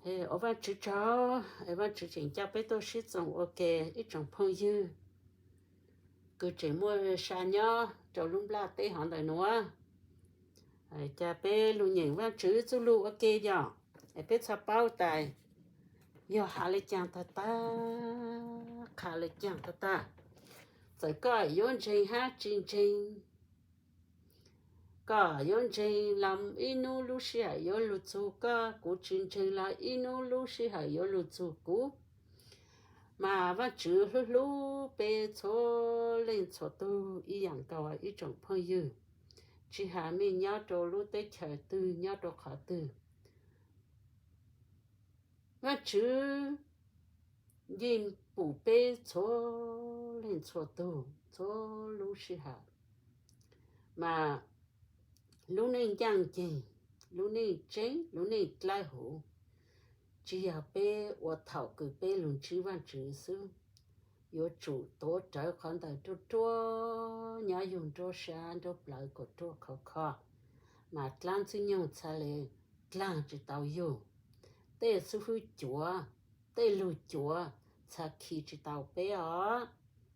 Ua Vaajtswv tsaug, Vaajtswv tseem coj peb tuaj sib txoos ua ke ib tsoom phooj ywg kws tseem muaj sa nyob rau lub nplaj teb hov ntawm nuav. Ca peb lug nyeem Vaajtswv txuj lug ua ke yom. Peb txhaj paub tas yog has le caag tag tag, qha le caag tag tag. Txawm koj yuav ntseeg hab tsi ntseeg, koj yuav ntseeg los ib nub lub sij hawm yuav lug txug koj, kuv tsi ntseeg los ib nub lub sij hawm yuav lug txug kuv. Mas Vaajtswv hlub hlub peb txhua leej txhua tug ib yaam nkaus ib tsoom phooj ywg, tsi has mej nyob rau lub teb chaws twg, nyob rau qhov twg. Vaajtswv yeej pum peb txhua leej txhua tug txhua lub sij hawm. Mas lub neej ncaaj nceeg, lub neej tseeb, lub neej dlawb huv, tsi yog peb ua thaum kws peb lug ntsib Vaajtswv xwb. Yuav tsum tuav rawv qhov ntawd ruaj ruaj, nyob yug nruab sab nruab plawv kom ruaj khov kho, mas dlaab ntxwg nyoog txhaj le dlaag tsi tau yug. Tej xib fwb cuav, tej lug cuav txhaj khi tsi tau peb os,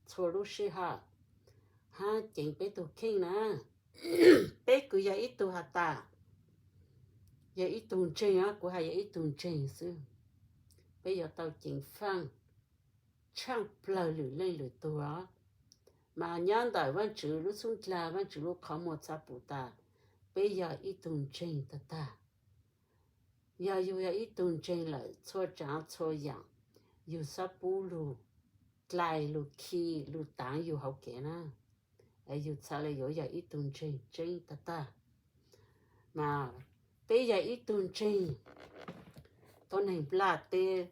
txhua lub sij hawm, hab ceev peb tug kheej na. Peb kws yog ib tug has tas yog ib tug ntseeg os, kuv has yog ib tug ntseeg xwb, peb yuav tau ceev faaj tshaaj plawg lwm leej lwm tug os. Mas nyob ntawm Vaajtswv lub xub ndlag, Vaajtswv lub qhov muag txhaj pum tas peb yog ib tug ntseeg tag tag. Yog yug yog ib tug ntseeg lawm, txhua tsaav txhua yaam yug xob pub lug dlai lug khi lug taav yug hauv kev na, yug txhaj le yuav yog ib tug ntseeg tseeb tag tag. Mas peb yog ib tug ntseeg, tuab neeg nplaj teb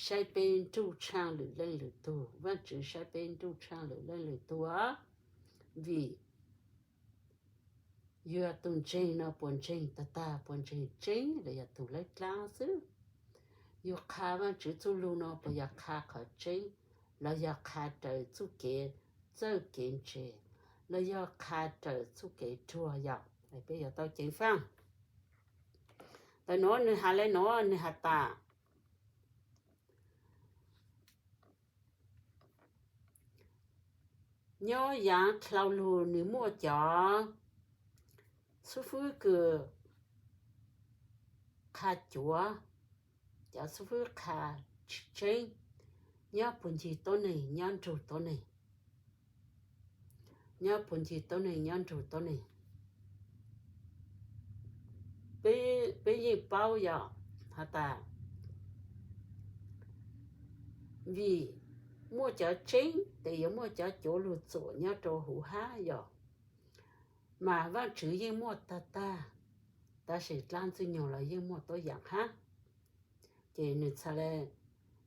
saib peb nruj tshaaj lwm leej lwm tug, Vaajtswv saib peb nruj tshaaj lwm leej lwm tug os. Vim yug tug ntseeg no puas ntseeg tag tag, puas ntseeg tseeb los yog tug laib dlaab xwb. Yug qha Vaajtswv txuj lug no puas yog qha qhov tseeb, los yog qha raws txuj kev txawj kev ntse, los yog qha raws txuj kev ruag yom. Peb yuav tau ceev faaj. Ntawm nuav nwg has le nuav, nwg has tas nyob yaav dlhau lug nwg muaj cov xib fwb kws qha cuav, cov xib fwb qha tsi tseeb nyob puag ncig tuab neeg, nyob nrug tuab neeg, nyob puag ncig tuab neeg, nyob nrug tuab neeg. Peb yeej paub yog has tas vim muaj cov tseeb tes yuav muaj cov cuav lug txuam nyob rau huv hab yog. Mas Vaajtswv yeej muaj tag tag, tab sis dlaab ntxwg nyoog los yeej muaj tuab yaam hab. Ces nwg txhaj le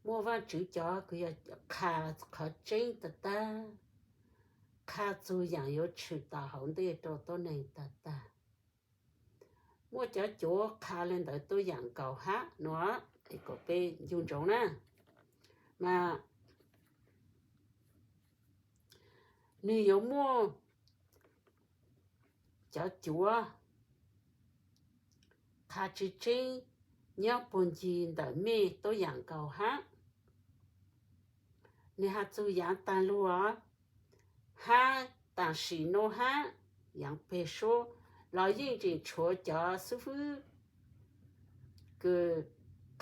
muaj Vaajtswv cov kws yog qha qhov tseeb tag tag, qha txug yaam yuav tshwm tau hauv ntej rau tuab neeg tag tag. Muaj cov cuav qha le ntawd tuab yaam nkaus hab nua, es kom peb ncu ntsoov na. Mas nwg yuav muaj cov cuav qha tsi tseeb nyob puag ncig ntawm mej tuab yaam nkaus hab. Nwg has txug yaav taag lug os, hab taam sim nuav hab yaav peg suab los yeej tseem tshuav cov xib fwb kws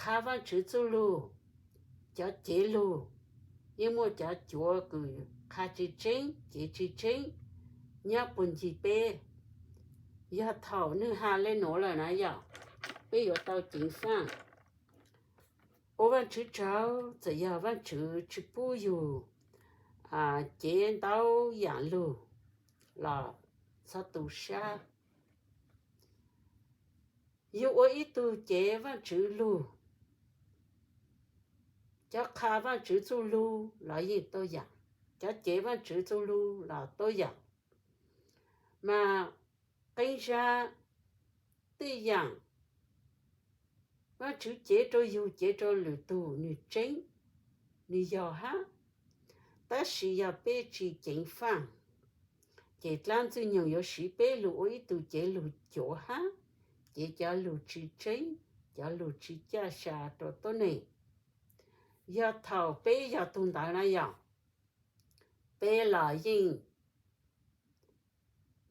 qha Vaajtswv txuj lug, cov cev lug, yeej muaj cov cuav kws qha tsi tseeb, cev tsi tseeb nyob puag ncig peb. Yog thaum nwg has le nuav lawm na yog, peb yuav tau ceev faaj. Ua Vaajtswv tsaug, txawm yog Vaajtswv tsi pub yug cev ntau yaam lug los txhob tu sab. Yug ua ib tug cev Vaajtswv lug, cov qha Vaajtswv txuj lug los yeej tuab yaam, cov cev Vaajtswv txuj lug los tuab yaam. Mas qee zag tej yaam Vaajtswv cev rau yug cev rau lwm tug nwg tseeb, nwg yog hab, tab sis yog peb tsi ceev faaj, ces dlaab ntxwg nyoog yuav siv peb lug ua ib tug cev lug cuav hab, cev cov lug tsi tseeb, cov lug tsi caj sa rua tuab neeg. Yog thaum peb yog tug ntawd na yog, peb los yeej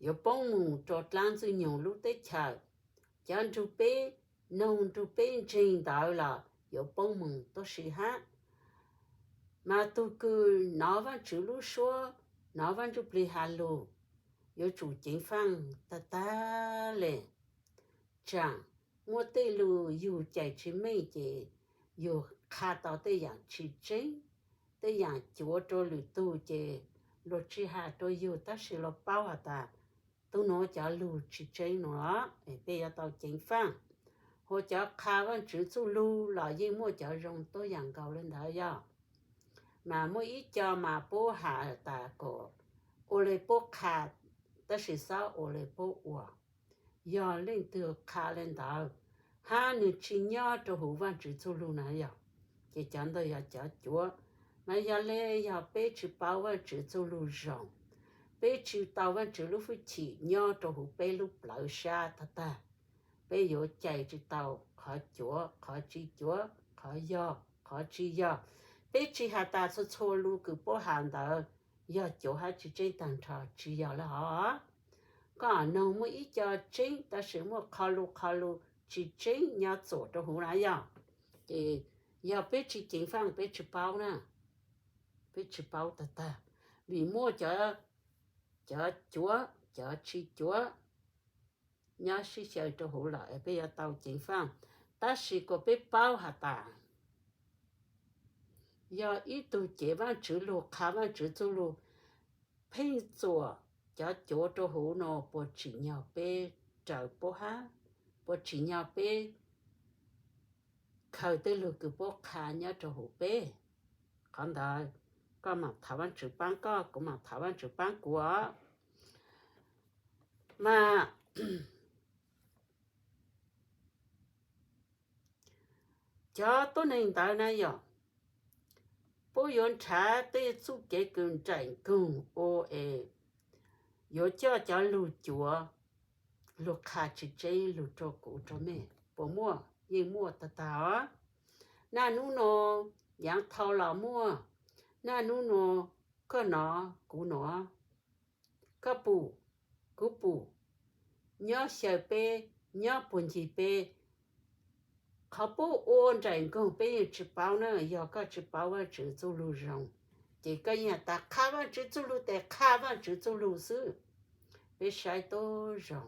yuav poob moog rua dlaab Ntxwg Nyoog lub teb chaws. Cov nrug peb noog nrug peb ntseeg ntawd los yuav poob moog tuab si hab. Mas tug kws nov Vaajtswv lub suab, nov Vaaj Ntsuj Plig has lug, yuav tsum ceev faaj tag tag le. Tsaam muaj tej lug yug cais tsi meej ces yug qha tau tej yaam tsi tseeb, tej yaam cuav rua lwm tug ces luag tsi has rua yug tab sis luag paub has tas tug nuav cov lug tsi tseeb nuav, peb yuav tau ceev faaj. Hu cov qha Vaajtswv txuj lug los yeej muaj cov zoo tuab yaam nkaus le ntawd yog. Mas muaj ib co mas puab has tas kom ua le puab qha, tab sis xob ua le puab ua. Yog leej twg qha le ntawd, hab nwg tsi nyob rua huv Vaajtswv txuj lug na yog, ces cov ntawd yog cov cuav. Mas yog le yog peb tsi paub Vaajtswv txuj lug zoo, peb tsi tau Vaajtswv lub hwj chim nyob rua huv peb lub plawv sab tag tag, peb yuav cais tsi tau qhov cuav, qhov tsi cuav, qhov yog, qhov tsi yog. Peb tsi has tas txhua txhua lug kws puab has ntawd yog cuav hab tsi tseeb taag nrho, tsi yog le hov. Koj noog muaj ib co tseeb tab sis muaj qho lug qho lug tsi tseeb nyob txuam rua huv na yog. Ces yog peb tsi ceev faaj peb tsi paub na, peb tsi paub tag tag, vim muaj cov cuav, cov tsi cuav nyob sib xyaw rua huv lawm, peb yuav tau ceev faaj. Tab sis kuas peb paub has tas yog ib tug cev Vaajtswv lug, qha Vaajtswv txuj lug, pheej txuam cov cuav rua huv nuav puas tsim nyog peb raws puab hab, puas tsim nyog peb khaws tej lug kws puab qha nyob rua huv peb. Qhov ntawd koj maam thov Vaajtswv paab koj, kuv maam thov Vaajtswv paab kuv os. Mas cov tuab neeg ntawd na yog, puab yuav nrhav tej txuj kev kws nraim nkoog ua es yuav coj cov lug cuav, lug qha tsi tseeb lug rua kuv rua mej puas muaj? Yeej muaj tag tag os. Naj nub nuav yaav dhau los muaj, naj nub nuav koj nov kuv nov, koj pum kuv pum, nyob xyaw peb, nyob puag ncig peb. Qhov puab ua nraim nkoog peb yeej tsi paub na, yog koj tsi paub Vaajtswv txuj lug zoo, ces koj yeej has tas qha Vaajtswv txuj lug tes qha Vaajtswv txuj lug xwb. Peb saib tub zoo,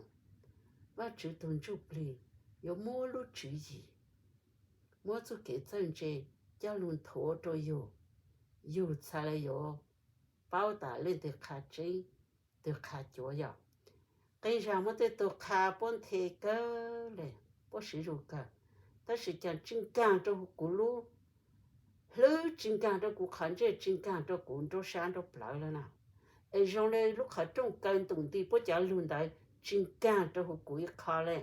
Vaajtswv tug Ntsuj Plig yuav muab lub tswv yim, muab txuj kev txawj ntse coj lug nthuav rua yug, yug txhad le yuav paub tas leej twg qha tseeb, twg qha cuav yog. Qee zaug muaj tej tug qha puab nthe kawg le, puab siv zug kawg, tab sis cas tsi nkaag rua kuv lub hlwb, tsi nkaag rua kuv qhov ntsej, tsi nkaag rua kuv nraub sab nraub plawv le na. Es zoo le lub qhov rooj kaw ntum nti puab cov lug ntawd tsi nkaag rua huv kuv ib qho le.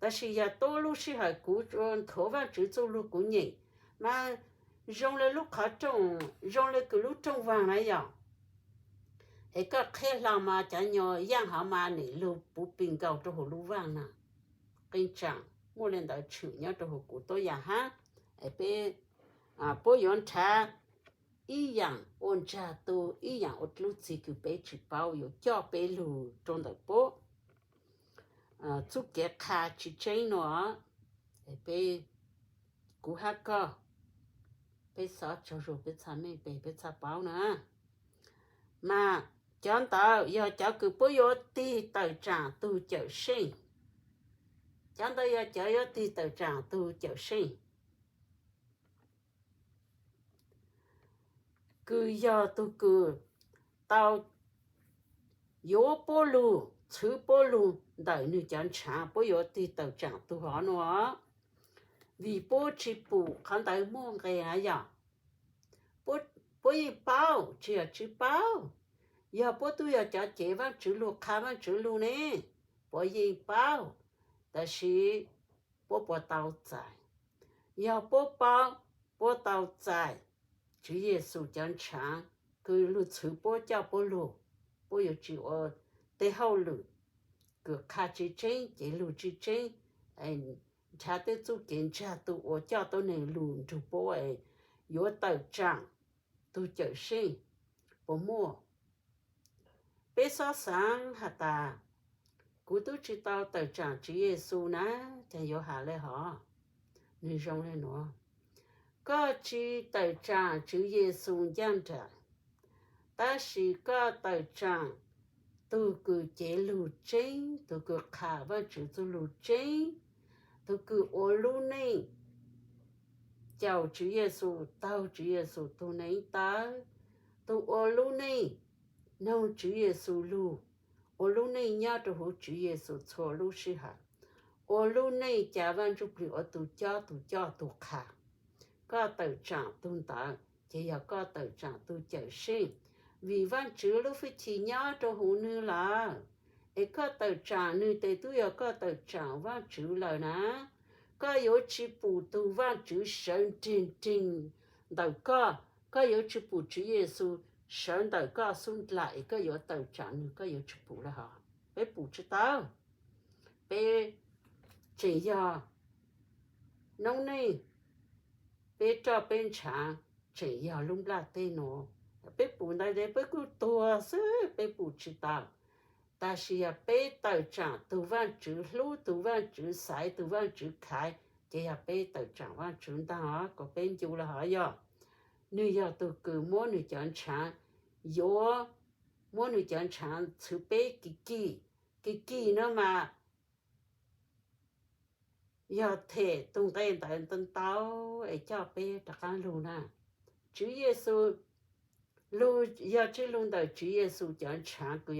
Tab sis yog tuab lub sij hawm kuv nthuav Vaajtswv txuj lug kuv nyeem, mas zoo le lub qhov rooj, zoo le kws lub rooj vaag na yog. Es koj qheb hlo mas cov nyuas yaaj hov mas nim lug puv pig nkaus rua huv lub vaaj na. Qee tsaam muaj le ntawd tshwm nyob rua huv kuv tuab yaam hab. Es peb, puab yuav nrhav ib yaam ua ntsaag tu, ib yaam ua lub txig kws peb tsi paub, yuav coj peb lug rua ntawm puab txuj kev qha tsi tseeb nuav. Peb, kuv hab koj, peb xob tsaug zug, peb txhaj meej peg, peb txhaj paub na. Mas cov ntawd yog cov kws puab yuav tig tawm tsaam tug Cawmseej. Cov ntawd yog cov yuav tig tawm tsaam tug Cawmseej, kws yog tug kws tau yuav puab lug, txhwv puab lug ntawm nwg cov ntshaav. Puab yuav tig tawm tsaam tug hov nuav, vim puab tsi pum qhov ntawd muaj nqe na yog. Puab yeej paub tsi yog tsi paub, yog puab tub yog cov cev Vaajtswv lug, qha Vaajtswv lug ne, puab yeej paub, tab sis puab puas tau txais? Yog puab paub, puab tau txais Tswv Yexus cov ntshaav kws lug txhwv puab coj puab lug, puab yuav tsi ua tej hauj lwm kws qha tsi tseeb, cev lug tsi tseeb, nrhav tej txuj kev ntsag tus uas coj tuab neeg lug nrug puab es yuav tawm tsaam tug Cawmseej puas muaj? Peb xob xaav has tas, kuv tub tsi tau tawm tsaam Tswv Yexus na, caag yuav has le hov? Nwg zoo le nuav, koj tsi tawm tsaam Tswv Yexus ncaaj nraim, tab sis koj tawm tsaam tug kws cev lug tseeb, tug kws qha Vaajtswv txuj lug tseeb, tug kws ua lub neej caum Tswv Yexus, taug Tswv Yexus tug neev tawv, tug ua lub neej noog Tswv Yexus lug, ua lub neej nyob rua huv Tswv Yexus txhua lub sij hawm, ua lub neej ca Vaaj Ntsuj Plig ua tug cob tug coj tug qha. Koj tawm tsaam tug ntawd ces yog koj tawm tsaam tug Cawmseej, vim Vaajtswv lub fwj chim nyob rua huv nwg lawm, es koj tawm tsaam nwg tes tub yog koj tawm tsaam Vaajtswv lawm na. Koj yuav tsi pum tug Vaajtswv sawv nreeg nreeg ntawm koj, koj yuav tsi pum Tswv Yexus sawv ntawm koj xub ntiag es koj yuav tawm tsaam nwg, koj yuav tsi pum le hov? Peb pum tsi tau. Peb tseem yog noob neej, peb roj peb ntshaav tseem yog lub nplaj teb nuav. Peb pum ntawd tes peb kuj tuag xwb, peb pum tsi tau. Tab sis yog peb tawm tsaam tug Vaajtswv hlub, tug Vaajtswv xaiv, tug Vaajtswv khaiv, ces yog peb tawm tsaam Vaajtswv ntaag os, kuas peb ncu le hov yog. Nwg yog tug kws muab nwg cov ntshav, yuav muab nwg cov ntshav txhwv peb kim kim, kim kim no mas yog them tug nqe ntawd ntau ntau es coj peb rov qaab lug na. Tswv Yexus lug, yog tsi lug ntawm Tswv Yexus cov ntshav kws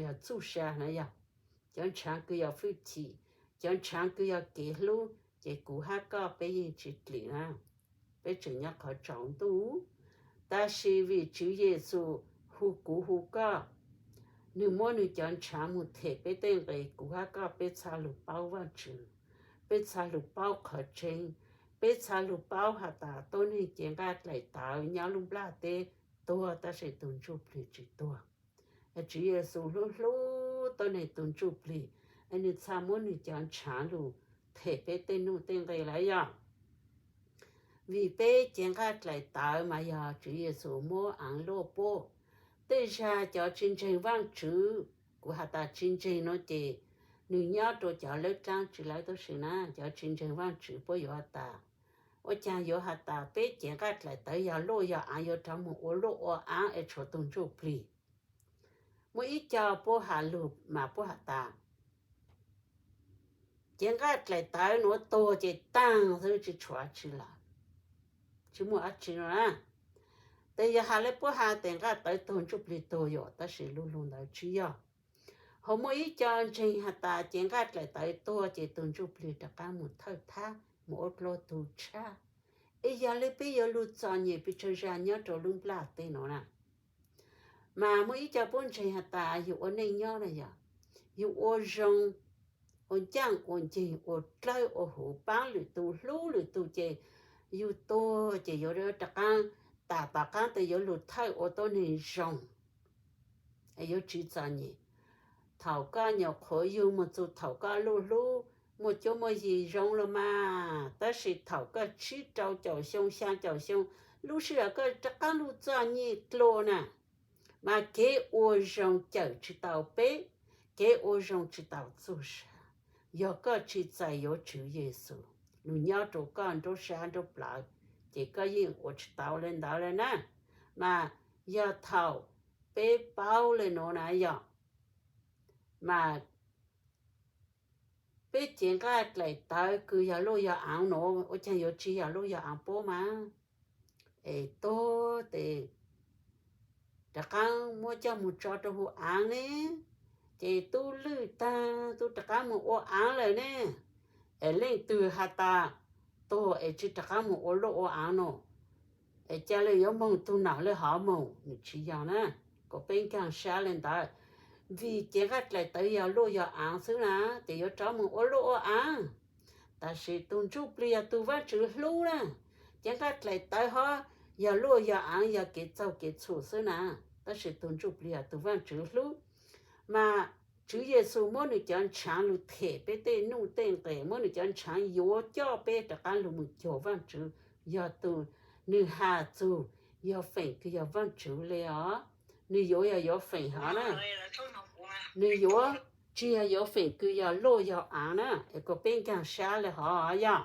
yog txuj sa na yog, cov ntshav kws yog fwj chim, cov ntshav kws yog kev hlub, ces kuv hab koj peb yeej tsi dlim na, peb tseem nyob qhov tsaus ntuj. Tab sis vim Tswv Yexus hu kuv hu koj, nwg muab nwg cov ntshav moog them peb tej nqe, kuv hab koj peb txhaj lug paub Vaajtswv, peb txhaj lug paub qhov tseeb, peb txhaj lug paub has tas tuab neeg cev nqaij dlaim tawv nyob lub nplaj teb tuag tab sis tug ntsuj plig tsi tuag. Tswv Yexus hlub hlub tuab neeg tug ntsuj plig, es nwg txhaj muab nwg cov ntshav lug them peb tej nuj tej nqe lawm yog. Vim peb cev nqaij dlaim tawv mas yog Tswv Yexus muab aav luaj puab. Tej zag cov tsi ntseeg Vaajtswv, kuv has tas tsi ntseeg no ces nwg nyob rua cov lawb dlaab tsi lawb tub si na, cov tsi ntseeg Vaajtswv puab yuav has tas, ua caag yuav has tas peb cev nqaij dlaim tawv yog luaj yog aav yuav rov moog ua luaj ua aav es tshuav tug ntsuj plig. Muaj ib co puab has lug mas puab has tas, cev nqaij dlaim tawv nuav tuag ces taag xwb tsi tshuav tsi lawm, tsi muaj dab tsi no na. Tes yog has le puab has tes nqaij tawv tuag ntsuj plig tuag yom, tab sis lub lug ntawd tsi yog. Ho muaj ib co ntseeg has tas cev nqaij dlaim tawv tuag ces tug ntsuj plig rov qaab moog thawj thab moog ua dluag tug tshab. Es yog le peb yuav lug txom nyem pes tsawg zag nyob rau lub nplaj teb no na. Mas muaj ib co puab ntseeg has tas yug ua neej nyob na yog, yug ua zoo, ua ncaaj ua nceeg, ua dlawb ua huv, paab lwm tug hlub lwm tug ces yug tuag ces yuav rov qaab, tas tom qaab tes yuav lug thawj ua tuab neeg zoo, yuav tsi txom nyem. Thaum koj nyuam qhuav yug moog txug thaum koj luj hlub, muaj cuab muaj yig zoo los mas, tab sis thaum koj tsib rau caum xyoo, xyaa caum xyoo, lub sij hawm koj rov qaab lug txom nyem dlua na. Mas kev ua zoo cawm tsi tau peb, kev ua zoo tsi tau txuj sa. Yog koj tsi txais yuav Tswv Yexus lug nyob rau koj nruab sab nruab plawv, ces koj yeej ua tsi tau le ntawd le na. Mas yog thaum peb paub le nuav na yog, mas peb cev nqaij dlaim tawv kws yog luaj yog aav nuav ua caag yuav tsi yog luaj yog aav puab mas, es tuag tes rov qaab muab coj moog tso rau huv aav ne, ces tub lwj taag tub rov qaab moog ua aav lawm ne. Es leej twg has tas tuag es tsi rov qaab moog ua luaj ua aav no, es ca le yuav moog tug nam le hov moog? Nws tsi yog na, kuas peb nkaag sab le ntawd. Vim cev nqaij dlaim tawv yog luaj yog aav xwb na, ces yuav rov moog ua luaj ua aav. Tab sis tug ntsuj plig yog tug Vaajtswv hlub na, cev nqaij dlaim tawv hov yog luaj yog aav yog kev txaug kev txhum xwb na, tab sis tug ntsuj plig yog tug Vaajtswv hlub. Mas Tswv Yexus muab nws cov ntshaav lug them peb tej nuj tej nqes, muab nws cov ntshaav yuav coj peb rov qaab lug moog cuag Vaajtswv, yog tug nwg has txug yog feem kws yog Vaajtswv le os. Nwg yuav yog yuav feem hov na, nwg yuav tsi yog yuav feem kws yog luj yog aav na, es kuas peb nkaag sab le hov yog.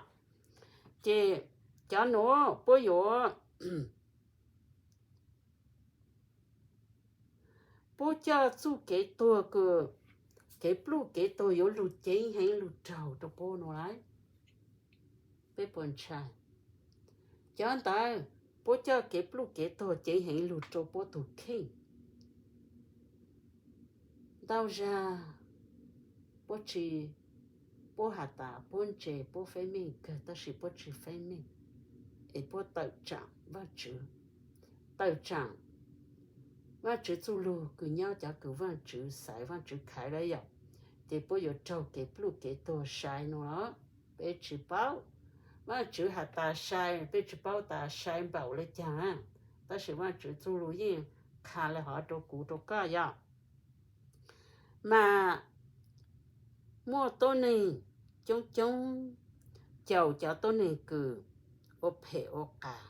Ces cov nuav puab yuav puab coj txuj kev tuag kws, kev pluj kev tuag yuav lug ceev heev lug raug rua puab nuav lawm. Peb puas ntshai? Cov ntawd puab coj kev pluj kev tuag ceev heev lug rua puab tug kheej. Ntau zag puab tsi, puab has tas puab ntse puab feeb meej kawg, tab sis puab tsi feeb meej, es puab tawm tsaam Vaajtswv, tawm tsaam Vaajtswv txuj lug kws nyob cov kws Vaajtswv xaiv Vaajtswv khaiv lawm yom. Ces puab yuav raug kev pluj kev tuag sai nuav. Peb tsi paub, Vaajtswv has tas sai, peb tsi paub tas sai npaum le caag na, tab sis Vaajtswv txuj lug yeej qha le hov rua kuv rua koj yom. Mas muaj tuab neeg coob coob caum cov tuab neeg kws ua phem ua qas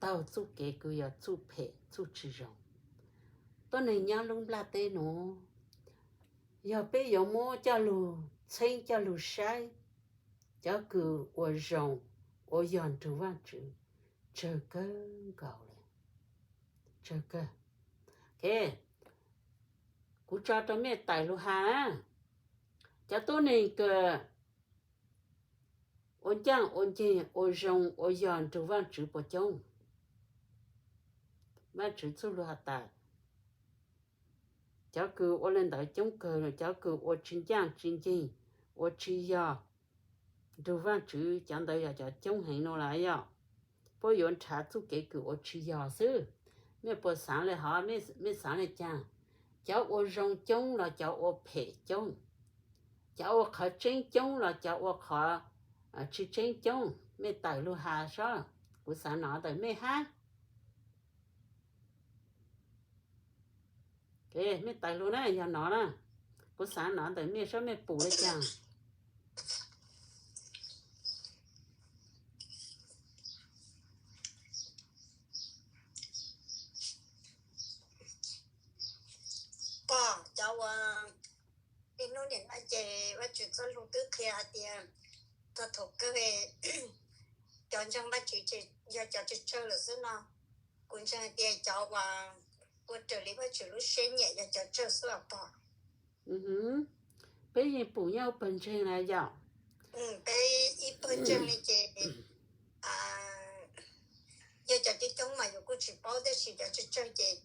taug txuj kev kws yog txuj phem txuj tsi zoo. Tuab neeg nyob lub nplaj teb nuav, yog peb yuav muab coj lug txheeb coj lug saib, cov kws ua zoo ua yog nrug Vaajtswv tsawg kawg nkaus le, tsawg kawg. Kuv tso rua mej tawm lug has, cov tuab neeg kws ua ncaaj ua nceeg ua zoo ua yog nrug Vaajtswv puas coob? Vaajtswv txuj lug has tas cov kws ua le ntawd coob kawg, cov kws ua tsi ncaaj tsi nceeg, ua tsi yog nrug Vaajtswv, cov ntawd yog cov coob heev nuav lawm yom. Puab yuav nrhav txuj kev kws ua tsi yog xwb. Mej puas xaav le hov? Mej xaav le caag? Cov ua zoo coob los cov ua phem coob? Cov ua qhov tseeb coob los cov ua qhov tsi tseeb coob? Mej tawm lug has seb, kuv xaav nov ntawm mej hab. Mej tawm lug na, yog nov na, kuv xaav nov ntawm mej seb mej pum le caag. Pog, cov ua, ib hnub nim no ces Vajtswv txoj lug twb qhia hais tias txog thaum kawg cov ntseeg Vajtswv ces yog cov tsawg tsawg lawm xwb no. Kuv ntseeg hais tias cov uas ua raws li Vajtswv lub siab nyiam yog cov tsawg xwb os pog. Peb yeej pum nyob pawg ntseeg na yom. Peb ib pawg ntseeg li ces yog cov coob coob mas yus kuj tsis paub, tab sis cov tsawg tsawg ces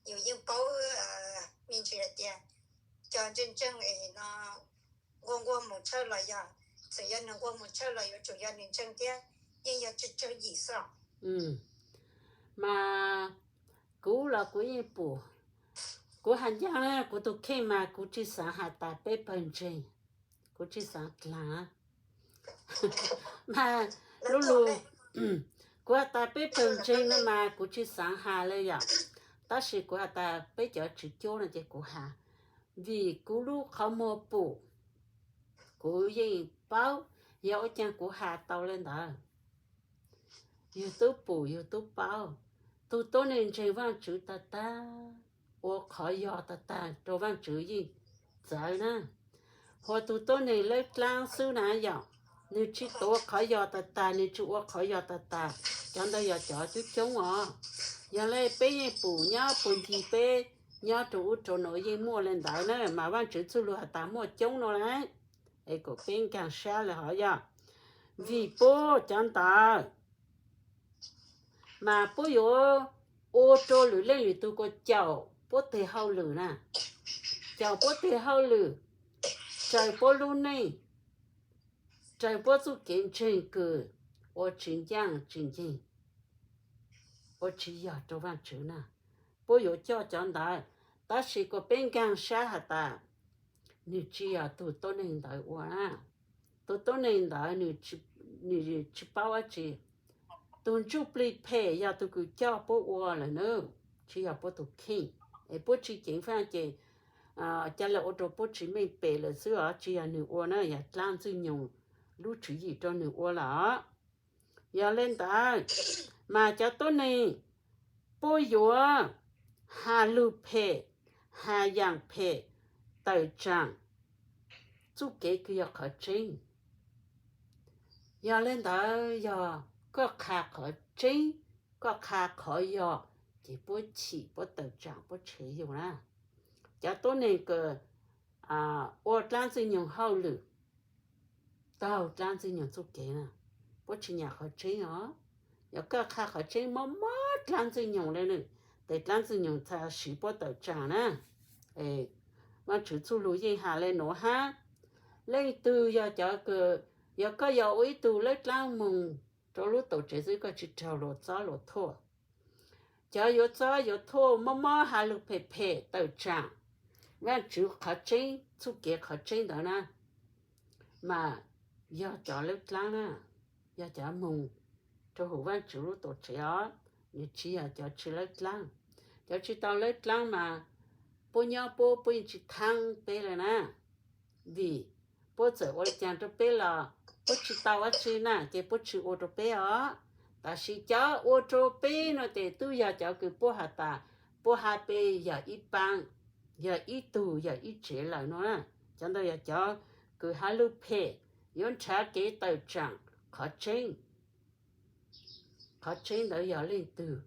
yus yeej paub me ntsis hais tias cov ntseeg ntseeg es no nquag nquag mus tshawj los yog, txawm yog nws nquag mus tshawj los yuav tsum yog nws ntseeg thiab, yeej yog tsawg tsawg yim xwb. Mas kuv los kuv yeej pum, kuv has ncaaj na, kuv tus kheej mas kuv tsis xaav has tas peb pawg ntseeg, kuv tsis xaav dlaag. Mas lub lug, kuv has tas peb pawg ntseeg no mas kuv tsis xaav has le yom, tab sis kuv has tas peb cov tswv cuab no ces kuv has, vim kuv lub qhov muag pum, kuv yeej paub, yog ua caag kuv has tau le ntawd. Yug tub pum yug tub paub, tug tuab neeg ntseeg Vaajtswv tag tag, ua qhov yog tag tag rua Vaajtswv yeej txawv na. Hos tug tuab neeg lawb dlaab xwb na yom, nwg tsis tuav qhov yog tag tag, nwg tsis ua qhov yog tag tag, cov ntawd yog cov coob coob os. Yog le peb yeej pum nyob puag ncig peb nyob rua ub rua nuav yeej muaj le ntawd na, mas Vaajtswv txuj lug has tas muaj coob no lawm. Es kom peb nkaag sab le hov yog, vim puab cov ntawd mas puab yuav ua rua lwm leej lwm tug kuas caum puab teg hauj lwm na, caum puab teg hauj lwm, raws puab lub neej, raws puab txuj kev ntseeg kws ua tsis ncaaj tsis nceeg, ua tsis yog rua Vaajtswv na. Puab yuav coj cov ntawd, tab sis kuas peb nkaag sab has tas nwg tsis yog tug tuab neeg ntawd ua na. Tug tuab neeg ntawd nwg tsis paub dab tsi. Tug ntsuj plig phem yog tug kws coj puab ua lawm na, tsis yog puab tug kheej. Es puab tsis ceev faj ces ca le ua rau puab tsis meej pem lawm xwb os, tsis yog nws ua na, yog dlaab Ntxwg Nyoog lub tswv yim rau nws ua lawm. Yog le ntawd, mas cov tuab neeg, puab yuav has lug phem, has yaam phem, tawm tsaam, txuj kev kws yog qhov tseeb. Yog le ntawd, yog koj qha qhov tseeb, koj qha qhov yog, ces puab chim, puab tawm tsaam, puab tshev yug na. Cov tuab neeg kws ua dlaab Ntxwg Nyoog hauj lwm, taug dlaab Ntxwg Nyoog txuj kev na, puab tsis nyam qhov tseeb os. Yog koj qha qhov tseeb, mob mob dlaab Ntxwg Nyoog le, tes dlaab Ntxwg Nyoog txhaj siv puab tawm tsaam na. Vaajtswv txuj lug yeej has le nuav hab. Leej twg yog cov kws, yog koj yog ua ib tug lawb dlaab moog rua lub tuam tsev xwb, koj tsis raug luag txob luag thuaj. Cov yuav txob yuav thuaj, mob mob has lug phem phem tawm tsaam, Vaajtswv qhov tseeb, txuj kev qhov tseeb ntawd na, mas yog cov lawb dlaab na, yog cov moog rua huv Vaajtswv lub tuam tsev os, nws tsis yog cov tsi lawb dlaab. Cov tsis tau lawb dlaab mas puab nyob puab, puab yeej tsis thaab peb le na. Vim puab txawm ua le caag rua peb los puab tsis tau dab tsi na, ces puab tsis ua rua peb os. Tab sis cov ua rua peb no ces tub yog cov kws puab has tas, puab has peb yog ib paab, yog ib tug, yog ib tsev lawm no na. Cov ntawd yog cov kws has lug phem, yuav nrhav kev tawm tsaam qhov tseeb. Qhov tseeb ntawd yog leej twg?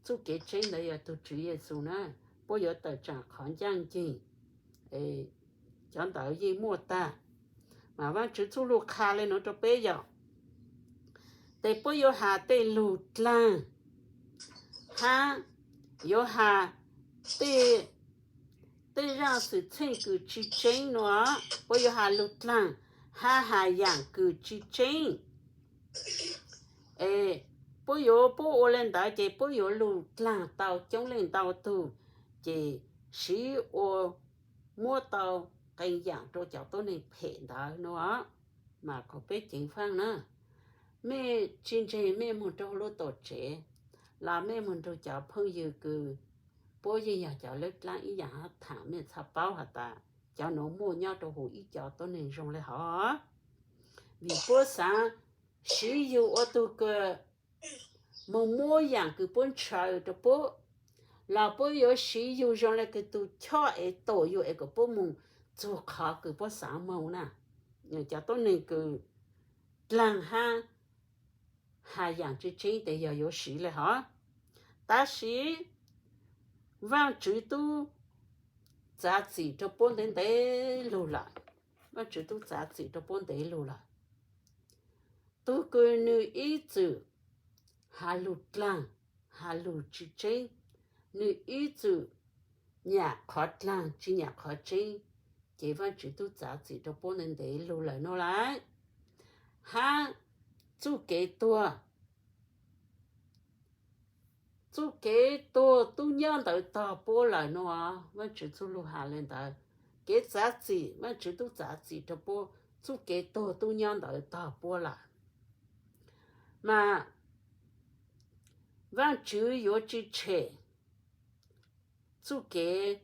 Txuj kev tseeb ntawd yog tug Tswv Yexus na. Puab yuav tawm tsaam qhov ncaaj nceeg, cov ntawd yeej muaj tag. Mas Vaajtswv txuj lug qha le nuav rua peb yog, tes puab yuav has tej lug dlaag, hab yuav has tej, tej zaaj xwm txheej kws tsi tseeb nuav, puab yuav has lug dlaag, hab has yaam kws tsi tseeb. Es puab yuav, puab ua le ntawd ces puab yuav lug dlaag tau coob leej ntau tug, ces siv ua muab tau qee yaam rua cov tuab neeg phem ntawd nuav. Mas kuas peb ceev faaj na, mej tsi ntseeg mej moog rua lub tuam tsev, los mej moog nrug cov phooj ywg kws puab yeej yog cov lawb dlaab ib yaam hab thaam, mej txhaj paub has tas cov nuav muaj nyob rua huv ib co tuab neeg zoo le hov. Vim puab xaav siv yug ua tug kws moog muab yaam kws puab ntshaw rua puab, los puab yuav siv yug zoo le kws tug choj es tuam yug es kom puab moog txug qhov kws puab xaav moog na. Cov tuab neeg kws dlaag hab has yaam tsi tseeb tes yog yuav siv le hov. Tab sis Vaajtswv tub txav txim rua puab ntev ntev lug lawm. Vaajtswv tub txav txim rua puab ntev lug lawm. Tug kws nwg ib txwm has lug dlaag, has lug tsi tseeb, nwg ib txwm nyam qhov dlaag tsi nyam qhov tseeb, ces Vaajtswv tub txav txim rua puab ntev ntev lug lawm nuav lawm. Hab txuj kev tuag, txuj kev tuag tub nyob ntawd tog puab lawm nuav. Vaajtswv txuj lug has le ntawd, kev txav txim, Vaajtswv tub txav txim rua puab, txuj kev tuag tub nyob ntawd tog puab lawm. Mas Vaajtswv yuav tsi tshem txuj kev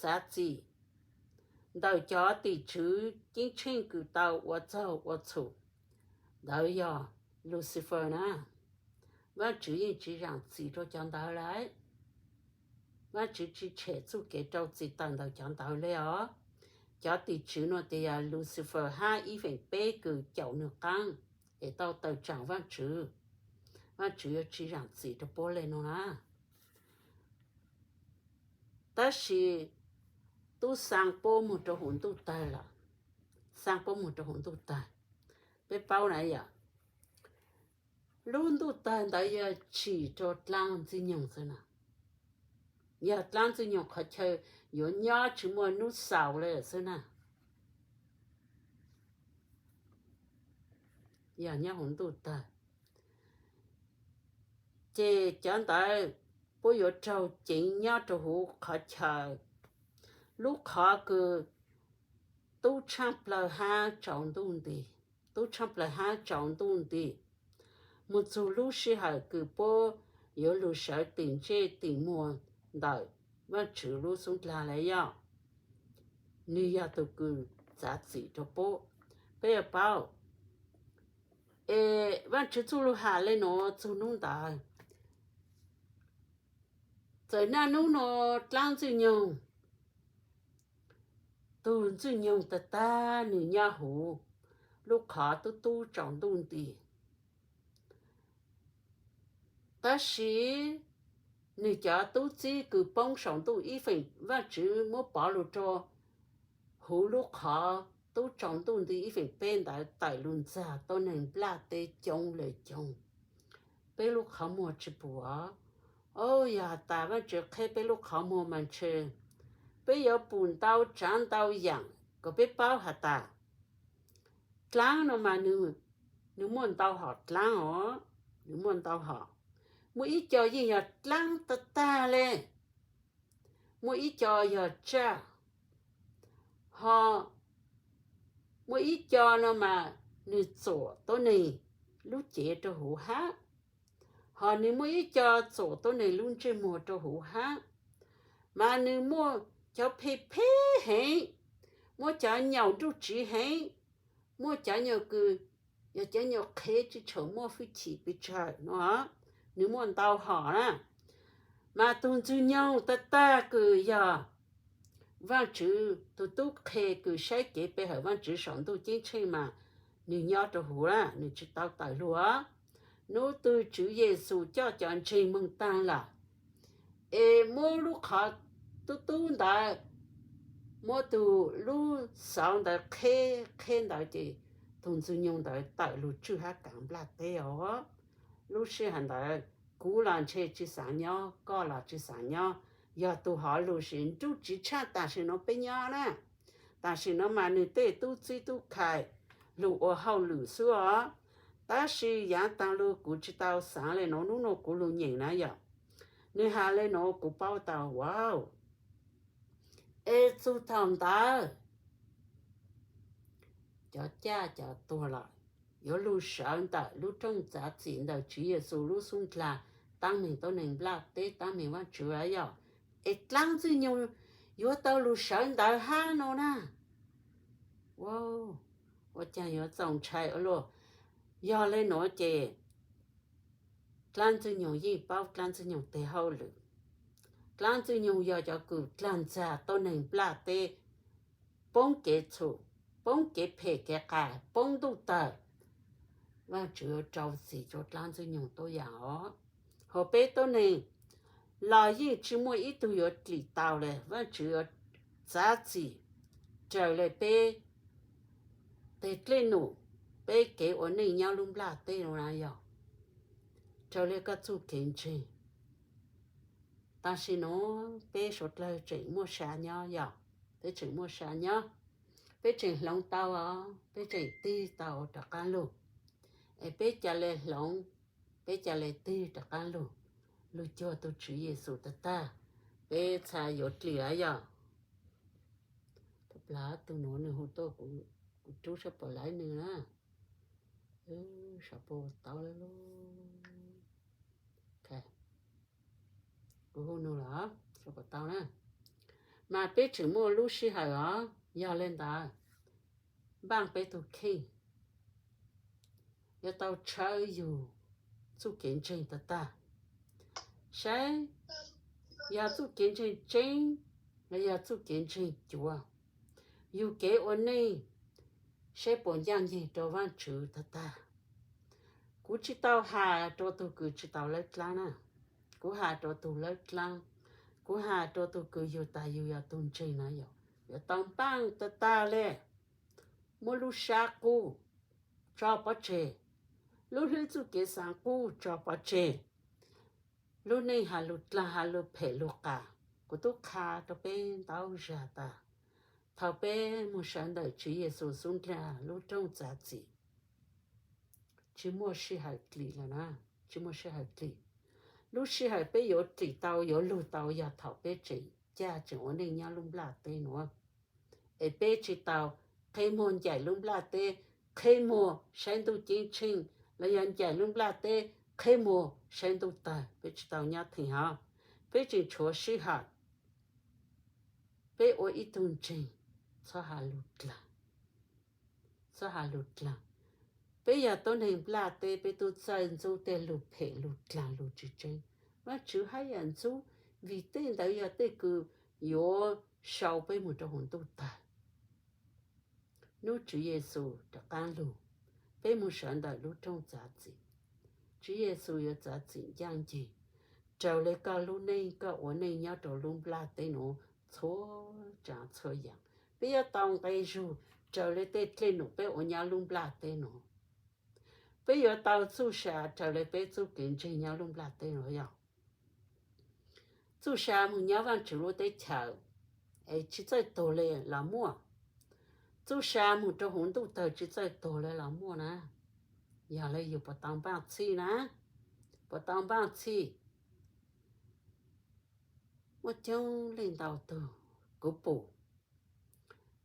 txav txim ntawm cov tim tswv ceeb tsheej kws tau ua txaug ua txhum, ntawd yog Lucifer na. Vaajtswv yeej tsi zaam txim rua cov ntawd lawm. Vaajtswv tsi tshem txuj kev rau txim tawm ntawm cov ntawd le os. Cov tim tswv nuav tes yog Lucifer hab ib feem peb kws caum nwg qaab es tau tawm tsaam Vaajtswv. Vaajtswv yuav tsi zaam txim rua puab le nuav na. Tab sis tub xaa puab moog rua huv ntuj tawg lawm. Xaa puab moog rua huv ntuj tawg. Peb paub na yom, lub ntuj tawg ntawd yog tsim rua dlaab ntxwg nyoog xwb na. Yog dlaab ntxwg nyoog qhov chaw yuav nyob tsi muaj nub xaus le xwb na. Yog nyob huv ntuj tawg, ces cov ntawd puab yuav raug ceev nyob rua huv qhov chaw, lub qhov kws tub tshaaj plawg hab tsaus ntuj nti, tub tshaaj plawg hab tsaus ntuj nti, moog txug lub sij hawm kws puab yuav lug sawv tim ntsej tim muag ntawm Vaajtswv lub xub ndlag lawm yog. nws yog tus kws txav txim rau peb. Peb yuav paub, es Vaajtswv txuj lug has le nuav txug nub ntawd, txawm naj nub nuav dlaab Ntxwg Nyoog, tug Ntxwg Nyoog tag tag nwg nyob huv lub qhov tub tub tsaus ntuj nti. Tab sis nwg cov tub txib kws poob saum ntuj ib feem, Vaajtswv muab pov lug rua huv lub qhov tub tsaus ntuj nti ib feem peb ntawd tawm lug ntxag tuab neeg nplaj teb coob le coob. Peb lub qhov muag tsi pum os. Au, yog has tas Vaajtswv qheb peb lub qhov muag mas ntshe peb yuav pum ntau tsaav ntau yaam kom peb paub has tas dlaab no mas nwg muaj ntau hom dlaab os, nwg muaj ntau hom. Muaj ib co yeej yog dlaab tag tag le, muaj ib co yog tsaj, ho muaj ib co no mas nwg txuam tuab neeg lub cev rua huv hab, ho nwg muaj ib co txuam tuab neeg lub ntsej muag rua huv hab, mas nwg muaj cov phem phem heev, muaj cov nyaum nruj tsiv heev, muaj cov nyuag kws yog cov nyuag qhev tsi tshua muaj hwj chim pes tsawg no, nwg muaj ntau hom na. Mas tug Ntxwg Nyoog tag tag kws yog Vaajtswv tug tub qhe kws saib kev pe hawm Vaajtswv saum ntuj ceeb tsheej mas nwg nyob rua huv na, nwg tsi tau tawm lug os. Nub twg Tswv Yexus coj cov ntseeg moog taag lawm, es muab lub qhov tub tub ntawd, muab tug lub xauv ntawd qheb qheb ntawd ces tug Ntxwg Nyoog ntawd tawm lug tswj hab kaav nplaj teb os. Lub sij hawm ntawd kuv los ntshe tsi xaav nyob, koj los tsi xaav nyob, yog tug hov lug sis nruj tsiv tshaj tam sim nuav peb nyob na. Tam sim nuav mas nwg tej tub txib tub khai lug ua hauj lwm xwb os. Tab sis yaav taag lug kuv tsi tau xaav le nuav, nub nuav kuv lug nyeem na yog, nwg has le nuav kuv paub tau, wow. Es txug thaum ntawd cov caj cov tuag los yuav lug sawv ntawm lub rooj txav txim ntawm Tswv Yexus lub xub ndlaa, taab meeg tuab neeg nplaj teb, taab meeg Vaajtswv yog, es dlaab Ntxwg Nyoog yuav tau lug sawv ntawd hab no na. Wow, ua caag yuav txaus ntshai ua luaj. Yog le nuav ces dlaab Ntxwg Nyoog yeej paub dlaab Ntxwg Nyoog teg hauj lwm. Dlaab Ntxwg Nyoog yog cov kws dlaag ntxag tuab neeg nplaj teb, poob kev txhum, poob kev phem kev qas, poob ntuj tawg. Vaajtswv yuav rau txim rua dlaab Ntxwg Nyoog tuab yaam os. Hos peb tuab neeg los yeej tsi muaj ib tug yuav dlim tau le, Vaajtswv yuav txav txim raws le peb teg dlej num, peb kev ua neej nyob lub nplaj teb no na yog, raws le koj txuj kev ntseeg. Tam sim nuav peb suav dlawg tseem muaj sa nyob yog, peb tseem muaj sa nyob, peb tseem hloov tau os, peb tseem tig tau rov qaab lug, es peb ca le hloov, peb ca le tig rov qaab lug, lug cuag tug Tswv Yexus tag tag, peb txha yuav dlim lawm yog. Plag tug nuav nwg hu tuaj, kuv rub sab pom lawv nwg na. Sab pom tau lawm lauj. Kuv hu nug los sab pom tau na. Mas peb tseem muaj lub sij hawm os, yog le ntawd npaaj peb tug kheej, yuav tau tshawb yug txuj kev ntseeg tag tag, saib yog txuj kev ntseeg tseeb los yog txuj kev ntseeg cuav, yug kev ua neej saib puas ncaaj nceeg rua Vaajtswv tag tag. Kuv tsi tau has rua tug kws tsi tau lawb dlaab na, kuv has rua tug lawb dlaab, kuv has rua tug kws yug tas yug yog tug ntseeg na yog, yuav tau npaaj tag tag le, muab lub sab qub tso pov tseg, lub hlwb txuj kev xaav qub tso pov tseg, lub neej has lug dlaag has lug phem lug qas. Kuv tub qha rua peb ntau zag tas, thaum peb moog sawv ntawm Tswv Yexus xub ndlaa lub rooj txav txim, tsi muaj sij hawm dlim lawm na, tsi muaj sij hawm dlim. Lub sij hawm peb yuav dlim tau yuav lug tau yog thaum peb tseem caj tseem ua neej nyob lub nplaj teb nuav, es peb tsi tau qheb muag ncaim lub nplaj teb, qheb muag saib ntuj ceeb tsheej, los yog ncaim lub nplaj teb qheb muag saib ntuj tawg, peb tsi tau nyob theem hov. Peb tseem tshuav sij hawm, peb ua ib tug ntseeg txhob has lus dlaag, txhob has lus dlaag. Peb yog tuab neeg nplaj teb, peb tub txawj ntxub tej lug phem, lug dlaag, lug tsis tseeb. Vaajtswv hab yam ntxub, vim tej ntawd yog tej kws yuav sau peb moog rua huv ntuj tawg. Nub Tswv Yexus rov qaab lug, peb moog sawv ntawm lub rooj txav txim. Tswv Yexus yuav txav txim ncaaj nceeg raws le koj lub neej, koj ua neej nyob rua lub nplaj teb nuav txhua tsaav txhua yaam. Peb yuav tau nqe zug raws le tej dlej num peb ua nyob lub nplaj teb nuav. Peb yuav tau txuj sa raws le peb txuj kev ntseeg nyob lub nplaj teb nuav yog. Txuj sa moog nyob Vaajtswv lub teb chaws es tsis txawj tuag le los muaj. Txuj sa moog rua huv ntuj tawg tsis txawj tuag le los muaj na. Yog le yug puas tau npaaj txhij na? Puas tau npaaj txhij? Muaj coob leej ntau tug kuv pum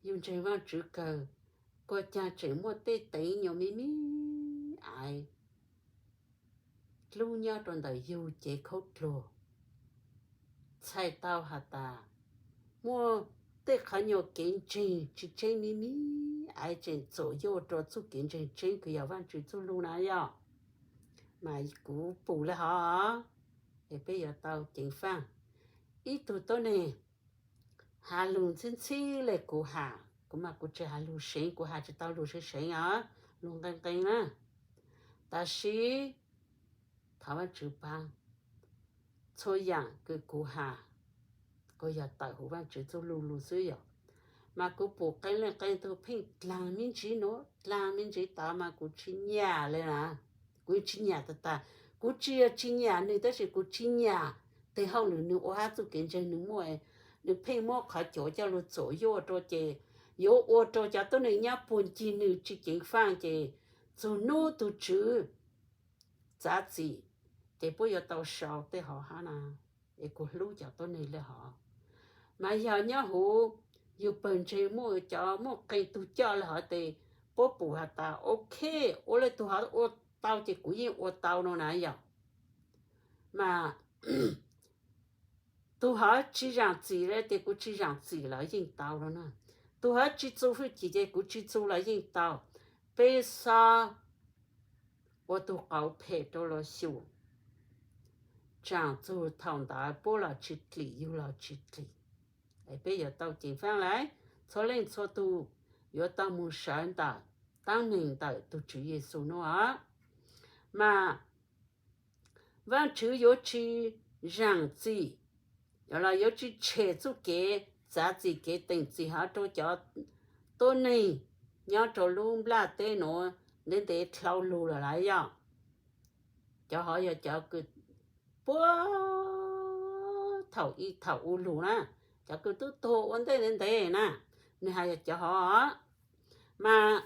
yug ntseeg Vaajtswv kawg, kuas caag tseem muaj tej teev nyuas me me aiv dlub nyob rua ntawm yug cev khaub dluag. Txhais tau has tas muaj tej qhov nyuas kev ntseeg tsis tseeb me me aiv tseem txuam yuaj rua txuj kev ntseeg tseeb kws yog Vaajtswv txuj lug na yog. Mas kuv pum le hov, es peb yuav tau ceev faaj. Ib tug tuab neeg has lug ntxhib ntxhib le kuv has, kuv mas kuv tsis has lug seev, kuv has tsis tau lug seev seev os, lug nqee nqee na. Tab sis thov Vaajtswv paab, txhua yaam kws kuv has kuj yog tawm huv Vaajtswv txuj lug lug xwb yom. Mas kuv pum qee leej qee tug pheej dlaag me ntsis nuav dlaag me ntsis tod mas kuv tsis nyam le na. Kuv tsis nyam tag tag, kuv tsis yog tsis nyam nwg tab sis kuv tsis nyam tes hauj lwm nwg ua hab txuj kev ntseeg nwg muaj, nwg pheej muab qhov cuav coj lug txuam yuaj rua ces yuav ua rua cov tuab neeg nyob puag ncig nwg tsis ceev faaj ces txug nub tug Tswv txav txim ces puab yuav tau sau tej hov hab na. Es kuv hlub cov tuab neeg le hov. Mas yog nyob huv yug pawg ntseeg muaj cov muaj qee tug coj le hov tes puab pum has tas ok, ua le tug hov ua tau ces kuv yeej ua tau no na yom. Mas tug hov tsis zaam txim le tes kuv tsis zaam txim los yeej tau no na. Tug hov tsis txu hwj chim ces kuv tsis txu los yeej tau. Peb xob ua tug qauv phem rau luag xyum, tsaam txug thaum ntawd puab los tsis dlim yug los tsis dlim. Es peb yuav tau ceev faaj lawm, txhua leej txhua tug yuav tau moog sawv ntawm taab meeg ntawm tug Tswv Yexus nuav. Mas Vaajtswv yuav tsis zaam txim, los yuav tsis tshem txuj kev txav txim kev teem txim hov rua cov tuab neeg nyob rua lub nplaj teb nuav ntev ntev dlhau lug lawm lawm yog. Cov hov yog cov kws puag thaum ib thaum u lug na, cov kws tub tuag ua ntej ntev ntev na, nwg has yog cov hov. Mas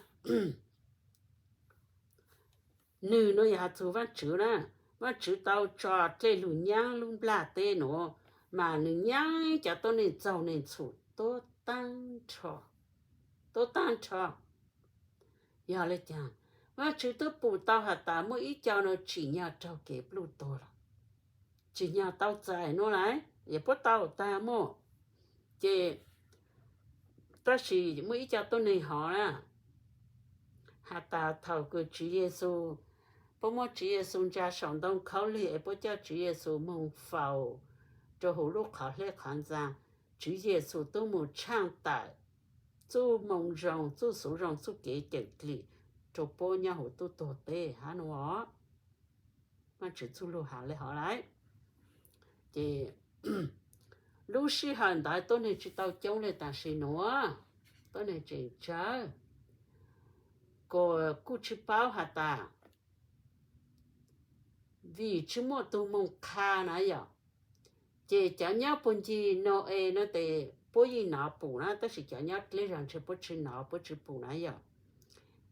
nwg nuav yog has txug Vaajtswv na, Vaajtswv tau tso dlej lug nyaab lub nplaj teb nuav, mas nwg nyaab cov tuab neeg txaug neeg txhum tuab taab nrho, tuab taab nrho. Yog le caag, Vaajtswv twb pum tau has tas muaj ib co nuav tsim nyog raug kev pluj tuag lawm, tsim nyog tau txais nuav lawm, yog puab tau tag muaj. Ces tab sis muaj ib co tuab neeg hov na, has tas thaum kws Tswv Yexus, puab muab Tswv Yexus ntsa saum ntoo khaub lig es puab coj Tswv Yexus moog faus rua huv lub qhov hleb qhov ntxaa, Tswv Yexus tub moog tshaaj tawm txuj moo zoo, txuj xuv zoo, txuj kev cawm dlim rua puab nyob huv tub tuag teb hab nuav. Vaajtswv txuj lug has le hov lawm. Ces lub sij hawm ntawd tuab neeg tsis tau coob le tam sim nuav, tuab neeg tseem tsawg, kuas kuj tsis paub has tas, vim tsis muaj tug moog qha na yom. Ces cov nyob puag ncig Nau-es no tes puab yeej nov pum na, tab sis cov nyob dleb zog ntshe puab tsis nov puab tsis pum na yom.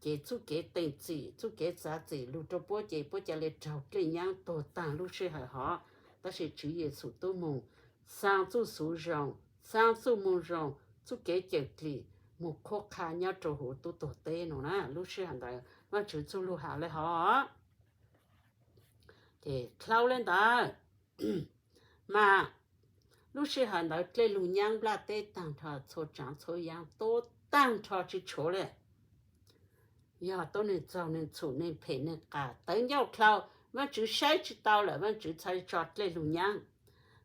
Ces txuj kev teem txim, txuj kev txav txim lug rua puab ces puab ca le raug dlej nyaab tuag taag lub sij hawm hov. Tab sis Tswv Yexus tub moog xaa txuj xuv zoo, xaa txuj moo zoo, txuj kev cawm dlim moog qhuab qha nyob rua huv tub tuag teb nuav na. Lub sij hawm ntawd Vaajtswv txuj lug has le hov. Ces dlhau le ntawd, mas lub sij hawm ntawd dlej lug nyaab nplaj teb taag nrho txhua tsaav txhua yaam tuab tag nrho tsis tshuav li. Yog tuab neeg txaug neeg txhum neeg phem neeg qas tawv ncauj dlau, Vaajtswv saib tsis tau lawm, Vaajtswv txhaj tso dlej lug nyaab.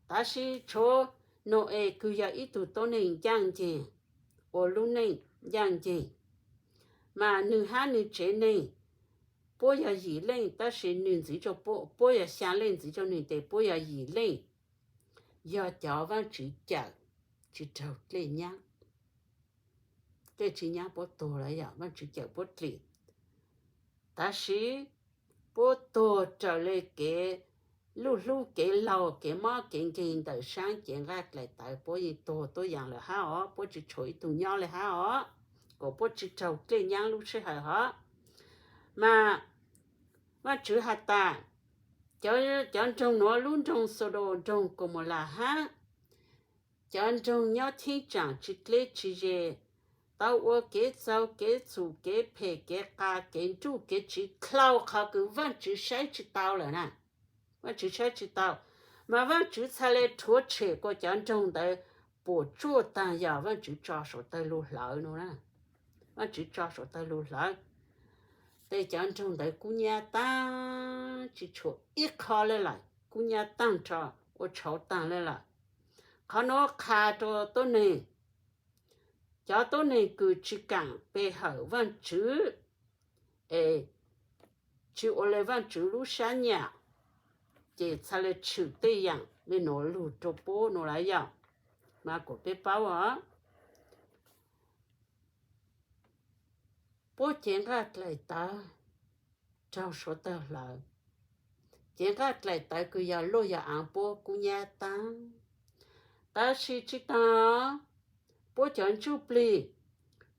Tab sis tshuav Nau-es kws yog ib tug tuab neeg ncaaj nceeg, ua lub neej ncaaj nceeg, mas nwg hab nwg tsev neeg puab yog yim leej, tab sis nwg ntxiv, puab yog xyaa leej, ntxiv rua nwg tes puab yog yim leej. Yog cov Vaajtswv cawm tsis raug dlej nyaab, dlej tsi nyaab puab tuag lawm, yog Vaajtswv cawm puab dlim. Tab sis puab tuag raws le kev luj hlub, kev laug, kev mob kev nkeeg ntawm saab cev nqaj dlaim tawv, puab yeej tuag tuab yaam lawm hab os, puab tsi tshuav ib tug nyob le hab os, kuas puab tsi raug dlej nyaab lub sij hawm hov. Mas Vaajtswv has tas, cov nroog nuav lub nroog Xaudos, nroog Kaumaulas hab cov nroog nyob cheeb tsaam tsi dleb tsi ze, tau ua kev txaug kev txhum kev phem kev qas kev nruj kev tsiv dlhau qhov kws Vaajtswv saib tsi tau lawm na. Vaajtswv saib tsi tau, mas Vaajtswv txhaj le rhuav tshem kuas cov nroog ntawd puam tsuaj taag, yog Vaajtswv tso suav tawg lug hlawv no na. Vaajtswv tso suav tawg lug hlawv, tes cov nroog ntawd kub nyab taag tsi tshuav ib qho le lawm, kub nyab taag nrho, ua tshauv taag le lawm. Qhov nuav qha rua tuab neeg, cov tuab neeg kws tsi kaam pe hawm Vaajtswv, es tsi ua le Vaajtswv lub sab nyam, ces txhaj le tshwm tej yaam le nuav lug rua puab no lawm yog. Mas kuas peb paub os, puab cev nqaj dlaim tawv raug suav tawg hlawv, cev nqaj dlaim tawv kws yog luaj yog aav puab kub nyab taag. Tab sis tsi taag, puab cov ntsuj plig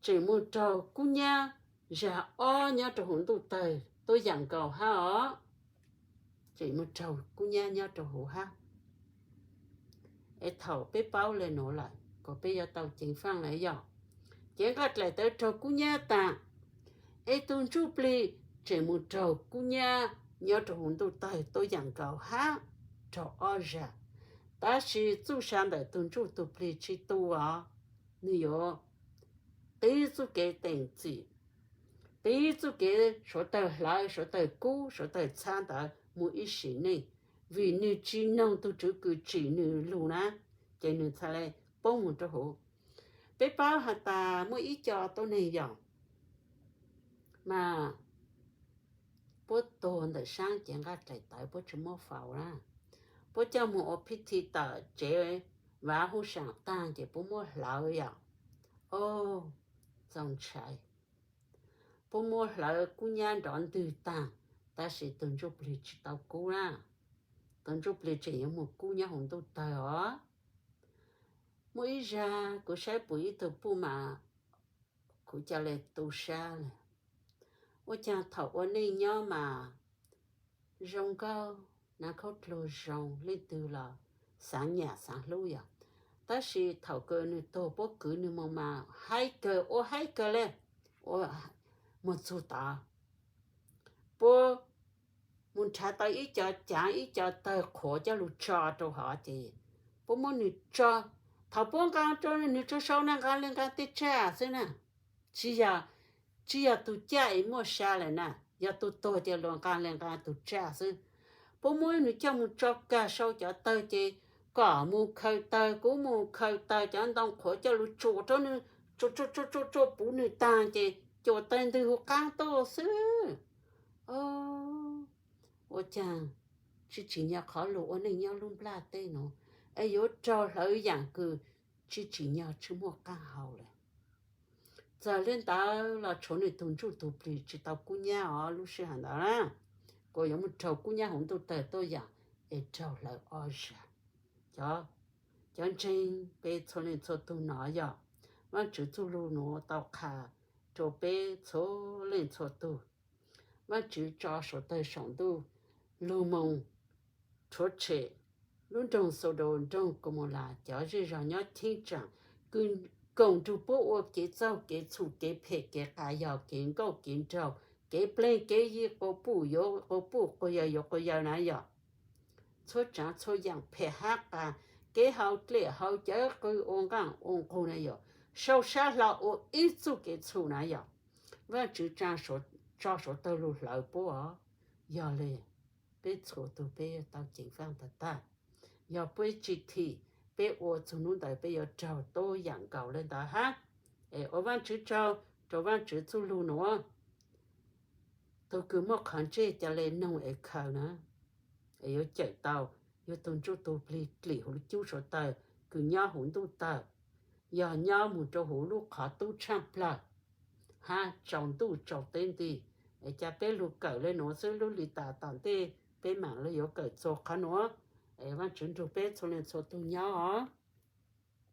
tseem moog raug kub nyab zag ob nyob rua huv ntuj tawg tuab yaam nkaus hab os. Tseem moog raug kub nyab nyob rua huv hab. Es thaum peb paub le nuav lawm kuas peb yuav tau ceev faaj lawm yog, cev nqaj dlaim tawv raug kub nyab taag, es tug ntsuj plig tseem moog raug kub nyab nyob rua huv ntuj tawg tuab yaam nkaus hab raug ob zag. Tab sis txuj sa ntawm tug ntsuj tug plig tsi tu os, nwg yuav tib txuj kev teem txim, tib txuj kev suav tawg hlawv, suav tawg kub, suav tawg txhab ntawd moog ib sim neej, vim nwg tsi noog tug Tswv kws tsim nwg lug na, ces nwg txhaj le poob moog rua huv. Peb paub has tas muaj ib co tuab neeg yog, mas puab tuag ntawm saab cev nqaj dlaim tawv, puab tsi muab faus na, puab coj moog ua phij thi tawm tsev vav huj saam taag ces puab muab hlawv yog. O, txaus ntshai. Puab muab hlawv kub nyab nrov ntwg taag, tab sis tug ntsuj plig tsi tau kub na. Tug ntsuj plig tseem yuav moog kub nyob huv ntuj tawg os. Muaj ib zag kuv saib puv ib tug puj mas kuv ca le tu sab le. Ua caag thaum ua neej nyob mas zoo nkauj, naav khaub dluag zoo, leej twg los xaav nyam xaav hlub yog. Tab sis thaum kws nwg tuag puab kwv nwg moog mas haib kawg, ua haib kawg le. Ua, moog txug tod, puab moog nrhav tau ib co caav ib co tawg qhuav coj lug tso rua hov ces puab muab nwg tso, thaum puab nqaa rua nwg tso sau na nqaa le nqaa tej tsaj xwb na. Tsi yog, tsi yog tug caj es muaj sa lawm na, yog tug tuag ces luas nqaa le nqaa tug tsaj xwb. Puab muab nwg coj moog tso kag sau cov tawg ces kom moog khaws tawg, kuv moog khaws tawg cov ntoo qhuav coj lug tsuam rua nwg, tsuam tsuam tsuam tsuam tsuam puv nwg taag ces cuam tawg ntwg huv qaab tuaj xwb. O, ua caag tsi tsim nyog qhov lug ua neej nyob lub nplaj teb nuav es yuav raug hlawv yaam kws tsi tsim nyog tsi muaj qaab hau lawm. Txawm le ntawd los tshuav nwg tug ntsuj tug plig tsi tau kub nyab os lub sij hawm ntawd na, kuas yuav moog raug kub nyab huv ntuj tawg tuab yaam es raug hlawv ob zag. Cov, cov ntseeg peb txhua leej txhua tug no yog Vaajtswv txuj lug nuav tau qha rua peb txhua leej txhua tug. Vaajtswv tso suav tawg saum ntuj lug moog rhuav tshem lub nroog Xaudos, nroog Kaumaulas, cov zej zog nyob cheeb tsam kws koom nrug puab ua kev txaug kev txhum kev phem kev qas yog kev nkauj kev nraug, kev pleeg kev yi, quas puj yuav quas puj, quas yawg yuav quas yawg na yog. Txhua tsaav txhua yaam phem hab qas, kev haus dlej haus cawv qw ua nqaaj ua nqug na yog. sau sab hlo ua ib txuj kev txhum na yog Vaajtswv tsa, tso suav tawg lug hlawv puab os. Yog le, peb txhua tug peb yuav tau ceev faaj tag tag. Yog peb tsi thim, peb ua txug nub ntawd peb yuav raug tuab yaam nkaus le ntawd hab. Es ua Vaajtswv tsaug rua Vaajtswv txuj lug nuav. Tug kws muaj qhov ntsej ca le noog es khaws na, es yuav cawm tau yug tug ntsuj tug plig dlim huv cub suav tawg kws nyob huv ntuj tawg, yog nyob moog rua huv lub qhov tub tshaaj plawg hab tsaus ntuj tsaus teb nti. Es ca peb lug kawm le nuav xwb, lub li tas tom ntej peb maam le yuav kawm txug qhov nuav. Es Vaajtswv nrug peb txhua leej txhua tug nyob os.